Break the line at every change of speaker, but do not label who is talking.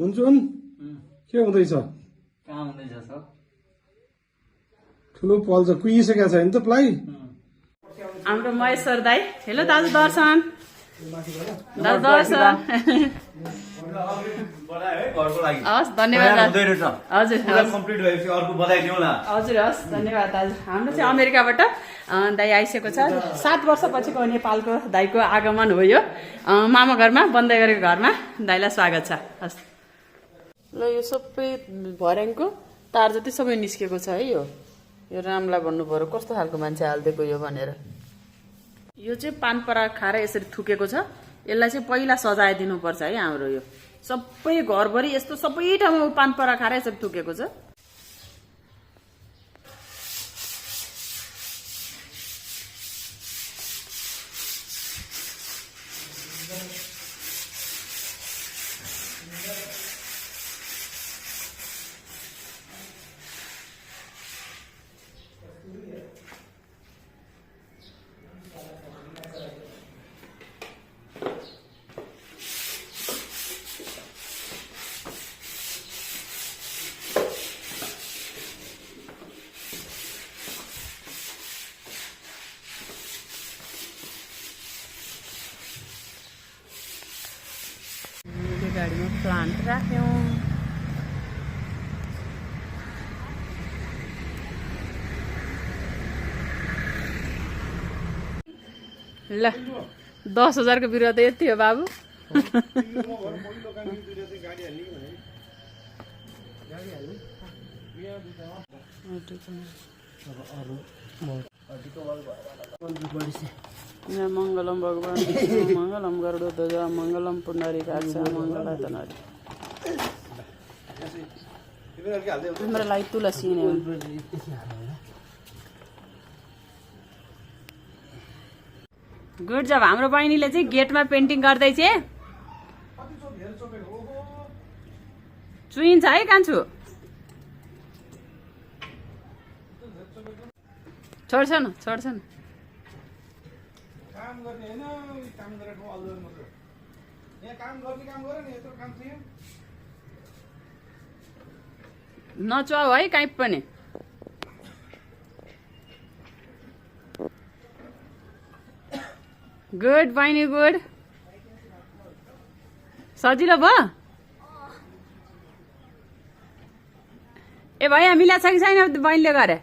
मुन्चुन के हुँदैछ?
कहाँ हुँदैछ सर?
ठुलो पल्छ कुहिसकेको छ नि त प्लाई।
हाम्रो महेश्वर दाई, हेलो दाजु दर्शन। दाजु दर्शन। हस् धन्यवाद हजुर हजुर हस् धन्यवाद दाजु। हाम्रो चाहिँ अमेरिकाबाट दाई आइसकेको छ। 7 वर्षपछिको नेपालको दाईको आगमन हो यो। मामा घरमा बन्दै गरेको घरमा दाईलाई स्वागत छ। हस् ल यो सबै भर्याङको तार जति सबै निस्केको छ है। यो रामलाई भन्नु पर्यो कस्तो खालको मान्छे हालिदिएको यो भनेर। यो चाहिँ पानपरा खाएर यसरी थुकेको छ। यसलाई चाहिँ पहिला सजाइदिनुपर्छ है। हाम्रो यो सबै घरभरि यस्तो सबै ठाउँमा पानपरा खाएर यसरी थुकेको छ। गाडीमा प्लान्ट राख्यौँ। ल 10,000 को बिरुवा त यति हो बाबु। मङ्गलम भगवान् मङ्गलम गरुडध्वज मङ्गलम पुण्डरीकाक्ष मङ्गलातनहरि। हाम्रो लागि तुलसी नै हो। गुड जब हाम्रो बहिनीले चाहिँ गेटमा पेन्टिङ गर्दै चाहिँ चुइन्छ है कान्छु। छोड्छ न छोड्छ न। नचुहाउ है काहीँ पनि। गुड बहिनी गुड। सजिलो भयो। ए भैया मिलाएको छ कि छैन बहिनीले गरे?